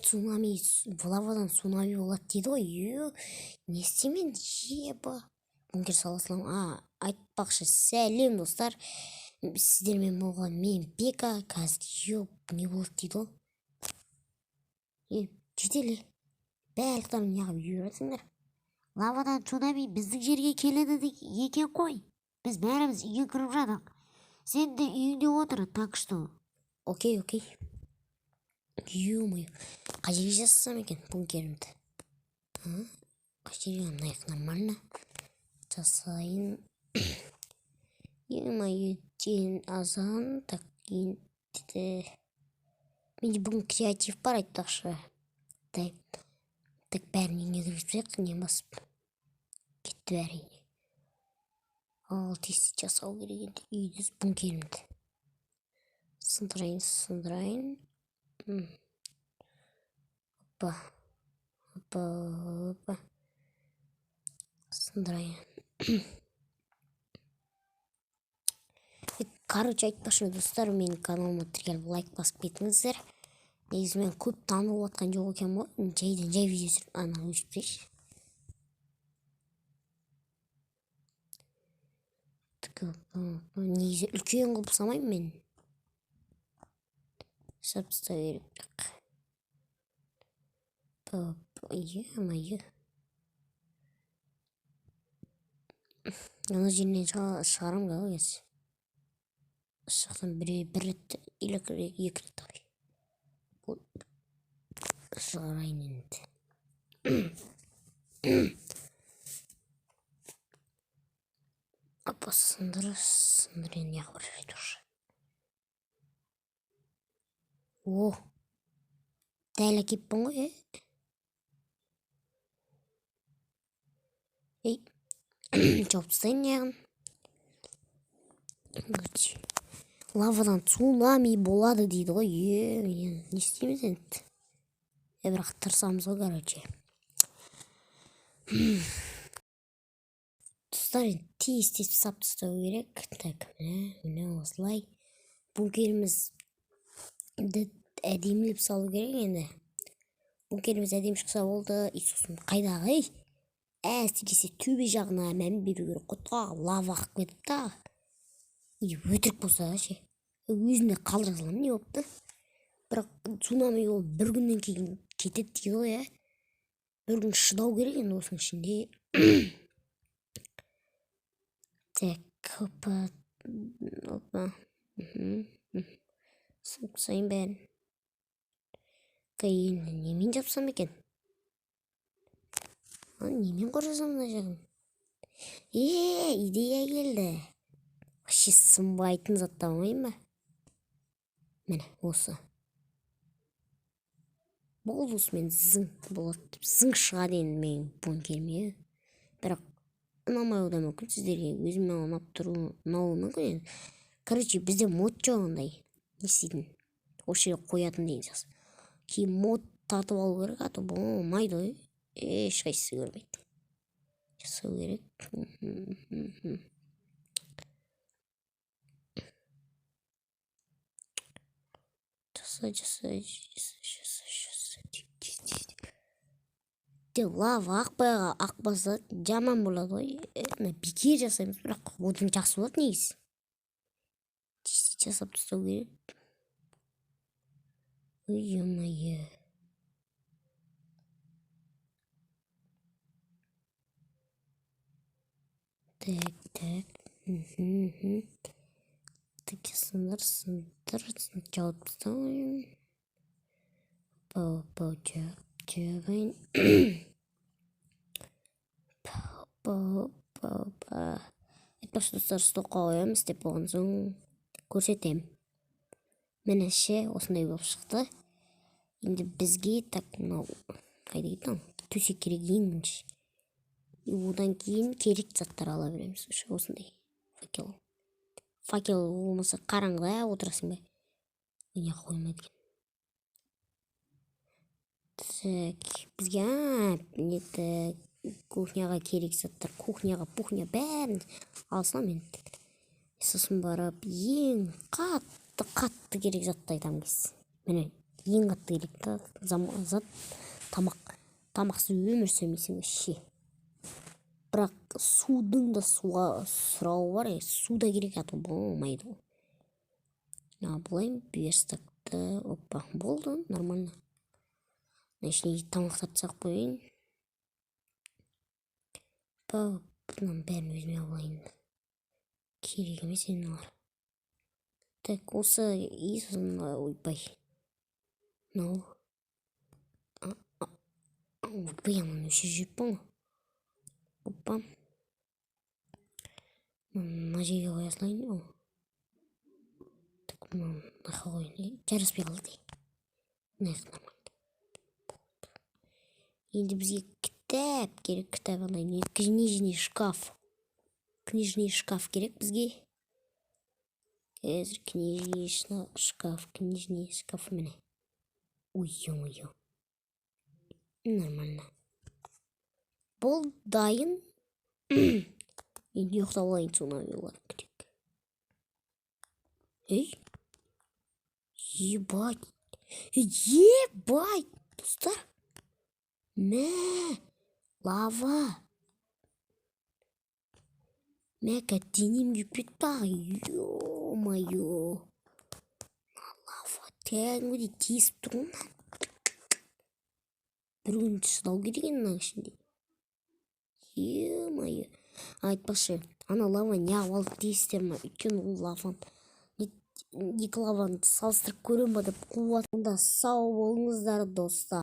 Цунами, лавадан цунами болады дейді ғой. Е, не істеймін енді, еба? Бункер сала саламын. А, айтпақшы, сәлем, достар, сіздермен болған мен, Бека. Қазір, еп, не болады дейді ғой. Е, жителі, барлықтарың неғып үйіп жатсыңдар? Лавадан цунами біздің жерге келеді екен қой. Біз бәріміз үйге кіріп жатырық. Сен де үйіңде отыр, так что. Окей. Ё-моё, қай жерге жасасам екен бункерімді? А, қай жерге? Мына жақ нормально жасайын. Ё-моё, ден азан. Так, енді менде бүгін креатив бар, айтпақшы. Так, так, бәрін үйіне кіргізіп тастайық. Не басып кетті бәрі үйіне? Ал тез жасау керек енді үйді, бункерімді. Сындырайын, сындырайын. Опа, опа, опа, сындырайын. Короче, айтпақшы, достар, менің каналыма тіркеліп, лайк басып кетіңіздер. Негізі мен көп танылып жатқан жоқ екенмін ғой, жайдан жай видео түсіріп. Ана, өшіп тастайыншы. Негізі үлкен қылып салмаймын мен, жасап тастау керек. Бірақ, е-мое, ана жерінен шығарамын ғой қазір. Осы жақтан бір рет или екі рет давай шығарайын енді. Опа, сындыр, сындыр. Енді неғып бара жатыр? О, дәл әкеппін ғой. Е, ей, жауып тастайын аяғын. Короче, лавадан цунами болады дейді ғой. Е, не істейміз енді? Е, бірақ тырысамыз ғой. Короче, достар, енді тез тез сап тастау керек. Так, міне, міне, осылай бункерімізді әдемілеп салу керек. Енді бункеріміз әдемі шықса болды. И сосын қайдағы, ей, әсіресе төбе жағына мән беру керек қой. Тағы лава ағып кетіп, тағы или өтірік болса ше, өзіне қалдыра саламын. Не болыпты? Бірақ цунами ол бір күннен кейін кетеді дейді ғой. Иә, бір күн шыдау керек енді осының ішінде. Так, опа, опа, сынып тастайын бәрін. Енді немен жапсам екен? Немен қоршасам мына жағын? Е, идея келді! Вообще сынбайтын зат таба алмаймын ба? Міне, осы болды. Осымен зың болады деп, зың шығады енді менің бункерім. Иә, бірақ ұнамауы да мүмкін сіздерге, өзіме ұнап тұруы, ұнауы мүмкін енді. Короче, бізде мод жоқ андай не істейтін, осы жерге қоятын деген сияқты. Кейін мод тартып алу керек, а то болмайды ғой, ешқайсысы көрмейді. Жасау керек. Жаса, жаса, жаса, жаса, жаса, тез, тез. Лава ақпай, ақпаса жаман болады ғой. Мына бекер жасаймыз, бірақ одан жақсы болады негізі. Тез жасап тастау керек. Ой, ё-моё. Так, так, так, сындыр, сындыр, жауып тастайын. Опа, опа, жабайын. Опа, опа, опа. Айтпақшы, достар, столға қоямыз деп болған соң көрсетемін. Міне ше, осындай болып шықты. Енді бізге, так, мынау қайда кетті? Мынау төсек керек ең бірінші. И одан кейін керек заттар ала береміз. Осындай факел. Факел болмаса, қараңғыда отырасың ба? Міне, қоймайды екен. Так, бізге нетті, кухняға керек заттар, кухняға, кухня бәрін ала саламын енді. Сосын барып ең қатты қатты керек затты айтамын қазір. Міне, Ең қатты керек зат тамақ. Тамақсыз өмір сүрмейсің вообще. Бірақ судың да суға сұрауы бар, е, су да керек, а то болмайды ғой. А былай верстакты, опа, болды, нормально. Мына ішіне тамақтарды салып қояйын. Мынаның бәрін өзіме алып алайын, керек емес енді олар. Так, осы и сосын, ойбай, мынау, ойбай, ананы өшіріп жіберіппін ғой. Опа, мына жерге қоя салайын. О, так, мынаны мына жаққа қояйын, жараспай қалды. Мына жақ нормально. Енді бізге кітап керек, кітап, андай не, книжный шкаф, книжный шкаф керек бізге қазір. Книжный шкаф, книжный шкаф, міне. Ой, ё-моё, нормально, бұл дайын. Енді ұйықтап алайын, цунами болады керек. Ей, ебать, ебать, достар, мә, лава, мә, денем күйіп кетті. Ё-моё, лава кәдімгідей тесіп тұр ғой мынаны. Бір күн шыдау керек енді мынаның ішінде. Ё-моё, айтпақшы, ана лава неғып алды дейсіздер ма? Өйткені ол лаваны, екі лаваны салыстырып көремін ба деп қуып. Онда сау болыңыздар, достар.